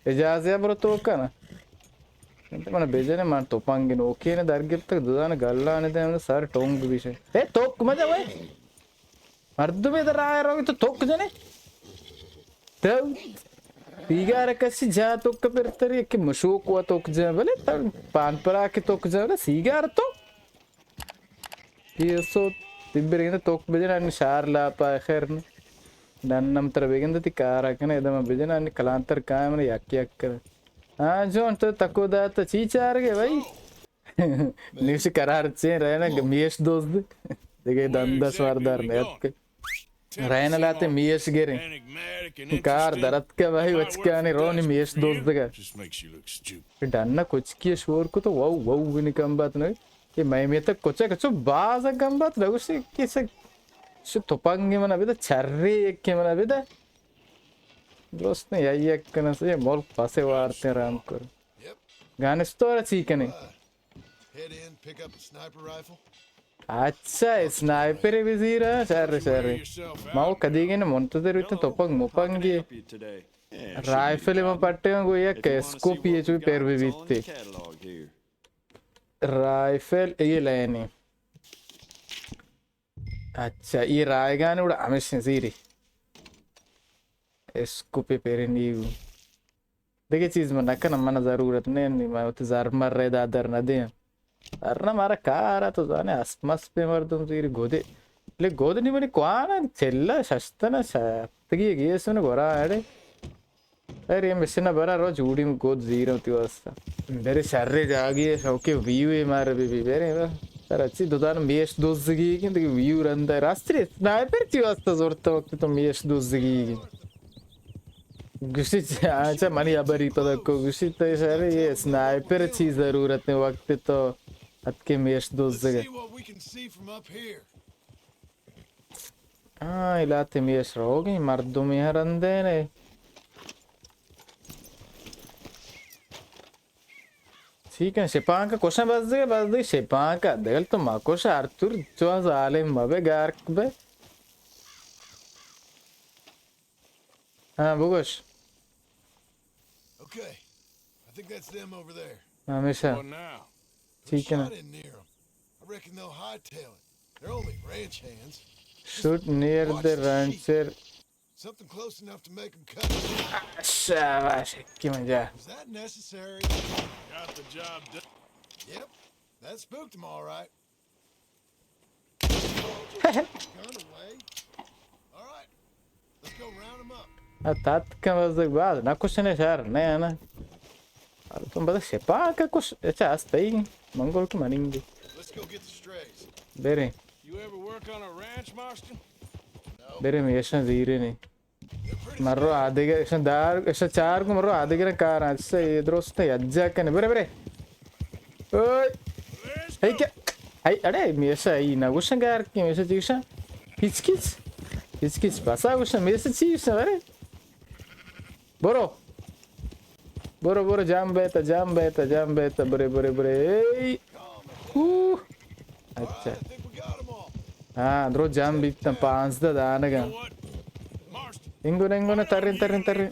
اجازہ برو تو کنا. انت من بجنے من تپنگ نوکین در گپتگ دزان گلان دے سر ٹونگ بیشے. اے توک مجا وے. مردمے در آئے روی تو توک جنے. تو سیگار کسی جا توک پرتری کہ مشوک و توک جن بلے تر پان پرا کہ توک جن بلے سیگار تو. یہ سو تبرین توک بجن ان شار لاپا خیر نہ. نن نم تر بگند تی کارا کنے ادم بجن ان کلانتر کائے من یک یک کنے. ہاں جون تو تکو دات چی چار گے بھائی؟ نیوشی قرار چین رہنا میش دوست دے. دیگه دندہ سوار دار نیت کے. رہنا لاتے میش گریں. کار درت کے بھائی بچکانی رونی میش دوست دے. ڈنہ کچکی شور کو تو وو وو بنی کم بات نہ. یہ میں میں تک کچا کچو باز کم بات نہ گوشی کسے شو تپنگ من ابھی تو چرے یک من ابھی تو. درست نہیں، یک کنس یہ ملک پسے وارتے رام کر. گانستور چی کنے؟ Head in, pick up a sniper rifle. اچھا، اسنائپر بزیر. شر شر. ما وہ کدی گئے منتظر بیتن تپنگ مپنگی. رائفل ما پٹے گو یک اسکوپی چوی پیر بی بیتے. رائفل یہ لینی. اچھا، یہ رائگان اڑا ہمیشہ زیری. اسکوپی پیر نیو. دگہ چیز من نکنم، من ضرورت نہ، نی من وتی زر مر رہ دادر نہ دیم. ارنا مارا کار تو زانے اسپ مسپ مردم زیر گودے. لے گود نی منی کوان چلا ششتنا شتگی گیس من گورا اڑے. ارے مشنا برا رو جوڑی گود زیر وتی واسطہ. برے شر جاگی شوقی ویو مار بی بی برے. سر اچھی دودان میش دوزگی کہ ویو رندا راستری سنائپر چی واسطہ زورتا وقت تو میش دوزگی. گوشی چ-، آ، چہ منی ہبری پدا کو گوشی تو شر یہ سنائپر چی ضرورت ہے وقت تو اتکے میش دوزگے. ہاں، الاتے میش روگی مردمی ہر اندے نے. ٹھیک ہے، شپانک کشن بزدگے، بزدگے شپانک دگل تو مکش ارتور چو ظالم مبے گارک بے. ہاں، بگوش. Okay. I think that's them over there. ہمیشہ. What now? Put a shot in near 'em. I reckon they'll hightail it. They're only ranch hands. Shoot near the rancher. Something close enough to make 'em cut. شاباش، کی منجا. Was that necessary? Got the job done. Yep. That spooked 'em all right. Gun away. All right. Let's go round 'em up. اتاتکم بزگ باز نکشنے شر، نہ، نہ. تم بزگ شپانک کش، اچھا، استئی منگول کی مننگی. Let's go get the strays. برے. You ever work on a ranch, Marston? برے میشن زیرے نے. مرو آدگہ، اشاں دار، اشاں چار کو مرو آدگہ کار اچھا، یہ درست ہے، اجا کنے، برے، برے. اوئے. ہئی کیا؟ ہئی، اڑے، میشا ہئی نہ گوشن گار کی، میشا چی گوشن؟ کچ کچ. کچ کچ، بسا گوشن، میشا چی گوشن، برے؟ برو. برو، برو، جام بیتا، جام بیتا، جام بیتا، برے، برے، برے. اے. اوہ. اچھا. ہاں، درو جام بیتن، پانزدہ دانگا. انگو نہ، انگو نہ، ترین، ترین، ترین.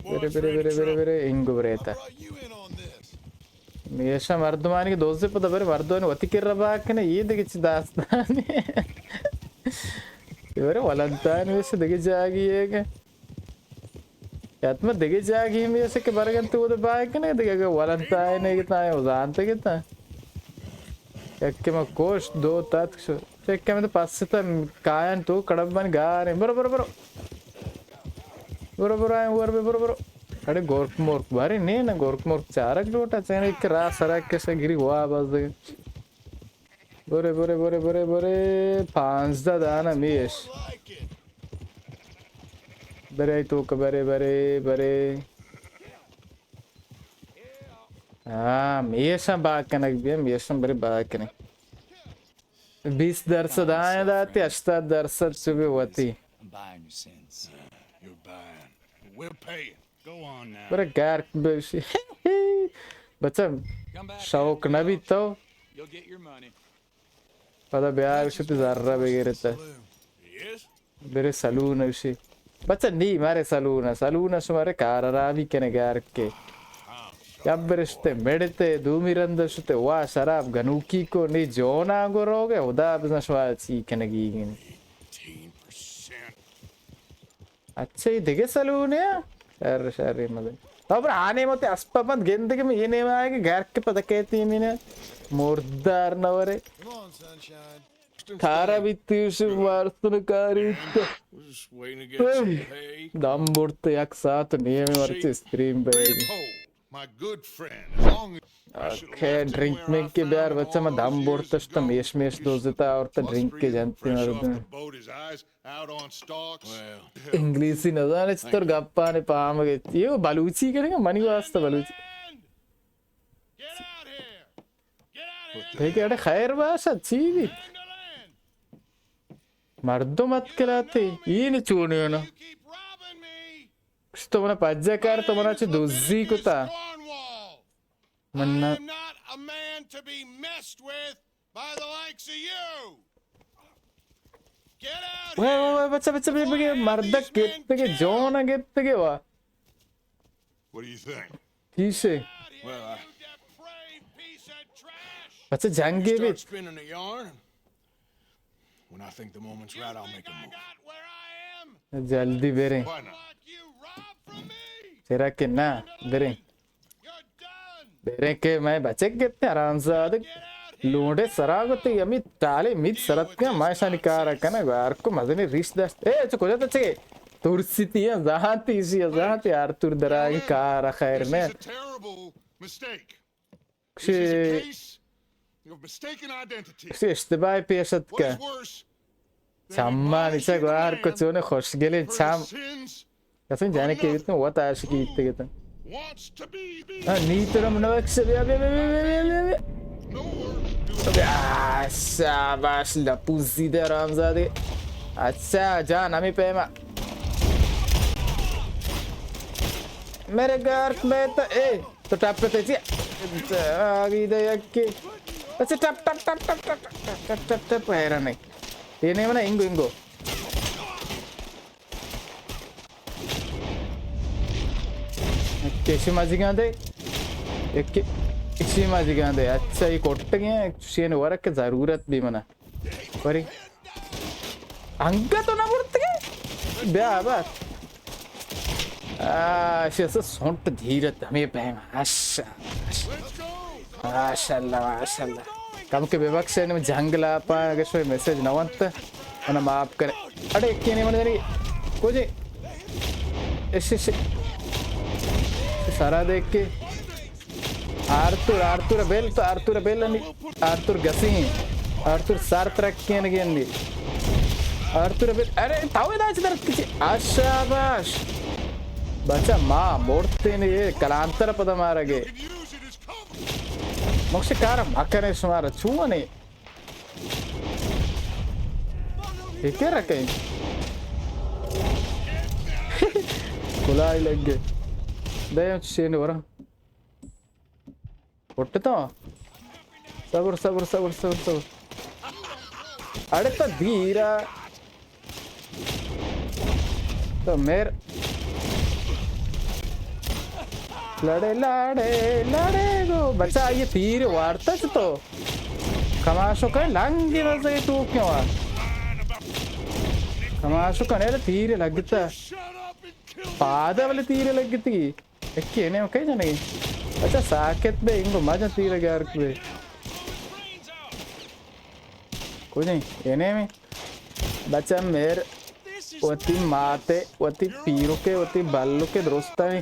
برے، برے، برے، برے، برے، انگو برے تا. میشا مردمانی کہ دوزے پدا برے مردمانی وتی کر ربا کنے، یہ دگہ چی داستانے. برے ولنتان میشا دگہ جاگی ہے کہ. یات ما دگہ جاگی ہمی اسے کہ برگن تو دے بائے کنے دگہ اگر ولنتائن ہے کہ تائیں وزانتے کہ تائیں. یک کہ ما کوش دو تات شو. یک کہ میں تو پس تا کائن تو کڑب من گاریں. برو، برو، برو. برو، برو، آئیں ور بے، برو، برو. اڑے گورک مورک بارے نے نا، گورک مورک چارک لوٹا چین ایک راہ سرک کے سا گری ہوا بس دے. برے، برے، برے، برے، برے، پانزدہ دانہ میش. برے تو کہ برے، برے، برے. ہاں، میشاں با کنگ بیا، میشاں برے با کنگ. بیست درصد آئیں داتی، ہشتاد درصد چو بے وتی. You're buying. We're paying. برے گار بشی. بچہ شوق نبی تو. پدا بیا گوشت زرہ بگیرت. برے سلون گوشی. بچہ نی مارے سلون ءَ، سلون ءَ شمارے کار آرامی کنے گار کے. یک برے شتے مڑتے، دومی رند شتے وا شراب گنوکی کو، نی جونا گو روگے، خدا بزن شما چی کنگی گن. اچھا، یہ دگہ سلونے؟ شر، شر، یہ مزے. تو پر آنے متے اسپا بند گندگی میں یہ نہیں آئے کہ گھر کے پتہ کہتی ہے مینے مردار نہ ورے. کارا بیتی شو مارسن کاری. دم برت یک ساعت نیمے مرچی اسٹریم بے. اوکے، ڈرنک منک کے بیار بچہ، ما دم برتش تو میش میش دوزتا اور تو ڈرنک کے جنتی مردم. انگلیسی نزانے چطور گپانے پام گیتی. یہ بلوچی کرے گا، منی واسطہ بلوچی. بھئی کہ اڑے خیر باش، چی بیت؟ مردم اتکلاتے، این چونی نا. تو منا پجا کار، تو منا چه دزی کتا. من نا. وے، وے، وے، بچہ، بچہ، بچہ، بچہ، مردک گپتگے، جون گپتگے وا. What do you think? کیسے؟ Well, I بچہ جنگے بیت. Start spinning a yarn, and when I think the moment's right, I'll make a move. جلدی بریں. Why not? چرا کہ نہ، بریں. بریں کہ میں بچک گپتے حرام زادگ. لونڈے سرا گتے، ہمیں ٹالے میت سرت کن، ما اشانی کارا کنگ، ہر کو مزنی ریش داشت. اے، چو کجا تو چے؟ ترسیتی ہے، زانتی ایشی ہے، زانتی آرتور درائی کارا خیر نے. کشی، کشی اشتباہ پیش اتکا. چمانی چہ گوار کو چون خوشگلیں چم. کسیں جانے کے بیتن، وت عاشقی بیتے گیتن. ہاں، نی تو رم نوک سے بیا، بیا، بیا. شاباش، لپوزی دے حرام زادے. اچھا جان، ہمیں پیما. میرے گھر میں تو، اے، تو ٹپ پہ تیچی. آگی دے یکی. اچھا، ٹپ، ٹپ، ٹپ، حیران نہیں. یہ نہیں منا، انگو، انگو. کسی مزیگاں دے. یک کسی مزیگاں دے. اچھا، یہ کوٹ گئے ہیں. شین ورک ضرورت بھی منا. وری انگت تو نہ برتگے؟ بیا بات. آ، شی اسا سونٹ دھیرت ہمیں پہم. اش، اش. ماشاءاللہ، ماشاءاللہ. کم کے بے بخش ہے، جنگل آپ آئے، اگر شوی میسج نہ ونت، انہا معاف کرے. اڑے، کینے من دنی. کجے؟ اش، اش. سارا دیکھ کے. آرتور، آرتور بیل تو، آرتور بیل نی. آرتور گسی. آرتور سار ترکین گندی. آرتور بیل، ارے، تاوے داچ درت کچی. آ، شاباش. بچا، ما مرتین، یہ کلانتر پدا مارا گے. مکش کار مکنے شمارا چونے. یہ کیا رکھے؟ کلائی لگ گئے. دے شین ورا. اٹھتا. صبر، صبر، صبر، صبر، صبر. اڑے تو دھیرا. تو میر. لڑے، لڑے، لڑے گو. بچا، یہ تیر وارتا چ تو. کماشو کئے لنگی مزے تو کیوں آ؟ کماشو کنے تیر لگتا. پادا بلے تیر لگتی. اکی نے کئی جنے. بچا ساکت بے، انگو مجا تیر گار بے. کجیں؟ اے نہ میں. بچا میر وتی ماتے، وتی پیروکے، وتی بلوکے درستانی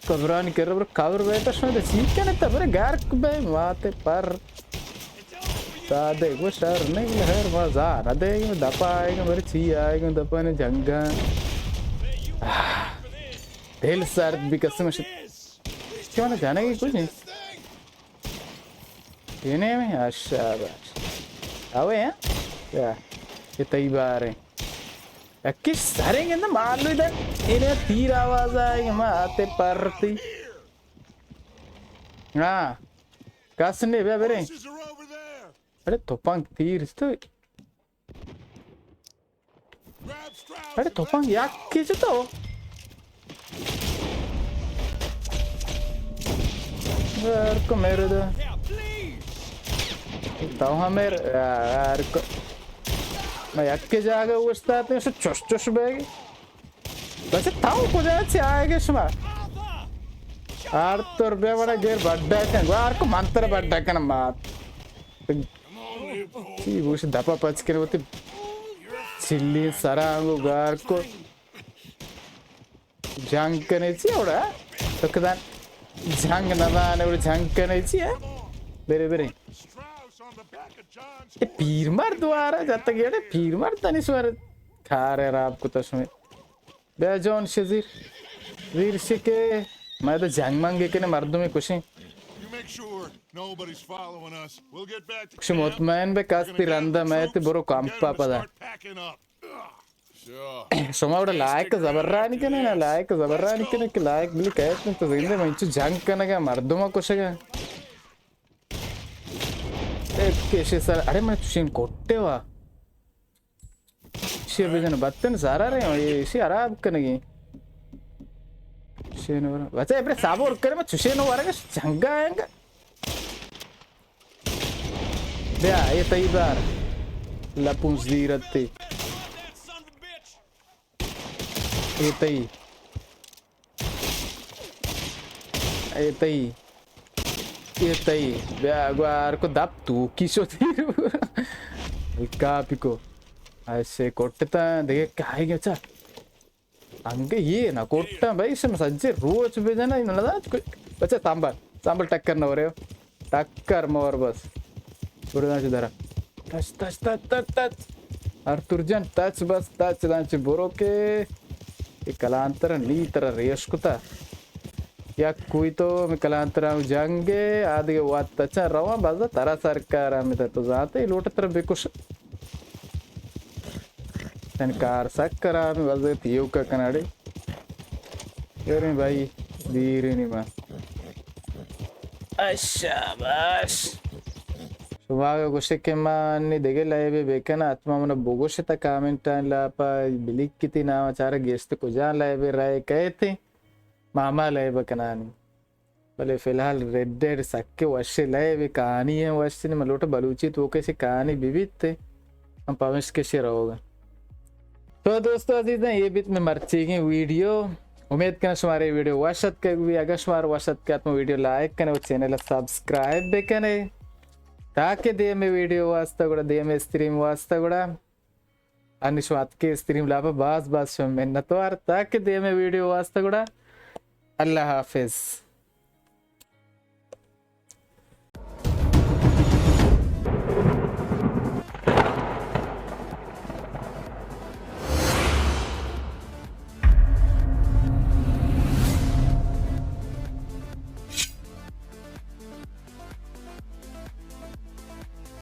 قبرانی کرا بر قبر بیتا شما دے چی کنے تا بر گرک بے ماتے پر. سادے گو شر نہیں ہر ما زان دے دپا آئے گا بر چی آئے گا دپا نے جنگا. آہ، دل سرد بھی قسم شد. کیوں نہ جانے گی کچھ نہیں. یہ نہیں میں؟ اچھا، بس. اوے ہیں؟ کیا؟ یہ تئی بار ہیں. یکی سریں گندہ مالو دے. انہیں تیر آواز آئے، ما آتے پرتی. ہاں. کس نے بیا برے. اڑے تپنگ تیر تو. اڑے تپنگ یک کے چتو. یار کو میرے دا. تو ہمیں یار کو. میں یک کے جاگہ اوشتاتے ہیں، چش چش بیگی. بس تاو کجا چے آئے گے شما؟ آرتور بیا وڑا گیر بڈا کن. گو آر کو منتر بڈا کن مات. چی گوش دپا پچ کن وتی چلی سرانگو گار کو. جنگ کنے چی اوڑا؟ تو کدان جنگ نہ زانے اوڑا جنگ کنے چی ہے؟ برے برے. اے پیر مرد وارا جاتا گیڑے پیر مرد تنی سوار کار ہے راب کو تشمے. بیا جون شزیر. زیر شکے. میں تو جنگ منگ کنے مردمی کشیں. You make sure nobody's following us. We'll get back to کش camp. مطمئن بے کاستی رندا میں تے برو کمپا پدا. Start packing up. Sure. شما وڑا لائک زبرانی کنے نا، لائک زبرانی کنے کہ لائک بلی کہت نہیں تو زندے میں انچو جنگ کنگا مردم کشگا. ایک کشے سر، اڑے میں چوشین کوٹے وا. شی بزن بتن زارا رہے ہوں، یہ شی عراب کنگی. شین ورا. بچہ ابرے صبر کرے، میں چوشین ورگا جنگا آئیں گا. بیا، اے تئی بار. لپون زیرتے. اے تئی. اے تئی. اے تئی. بیا، گوار کو دپ تو کی شو تیر. کاپی کو. ایسے کوٹتا، دیکھے کہائی گیا چا. انگہ یہ نہ کوٹاں بھائی، شم سجے روچ بجنا، نہ دات کوئی. بچہ سامبل، سامبل ٹکر نہ ہو رہے ہو. ٹکر مور بس. بڑے دانچ درا. تچ، تچ، تچ، تچ، تچ. ارتر جان، تچ بس، تچ دانچ برو کے. یہ کلانتر نی ترا ریش کتا. یک کوئی تو میں کلانتر جنگ، آدگے وات تچا رواں، بس ترا سرکار ہمیں تو زانتے، لوٹ ترا بکش. تن کار سک خراب، بس تیو کا کناڑے. بریں بھائی، دیرینی ما. شاباش. شما اگہ گوشے کہ ما انی دگہ لائیوے بکن، حتما منا بگوشے تا کامنٹانی لاپا، بلیک کتی نام چارا گیشت کجا لائیوے رائے کہتے، ما ہما لائیو کنانی. بلے فی الحال ریڈ ڈیڈ سکے وشے لائیوے، کہانی ہیں وشے، من لوٹا بلوچی تو کیسے کہانی بھی بیتے، ہم پمش کشے رہوگا. تو دوستو عزیزاں، یہ بیت میں مرچیگیں ویڈیو. امید کناں شمارے ویڈیو وش اتکگ بی. اگر شمار وش اتکگ تو ویڈیو لائک کنے و چینل سبسکرائب بکنے تاکہ دیمے ویڈیو واسطہ گڑا، دیمے استریم واسطہ گڑا. انی شما اتکے استریم لاپا باز باز شما منتوار. تاکہ دیمے ویڈیو واسطہ گڑا. اللہ حافظ.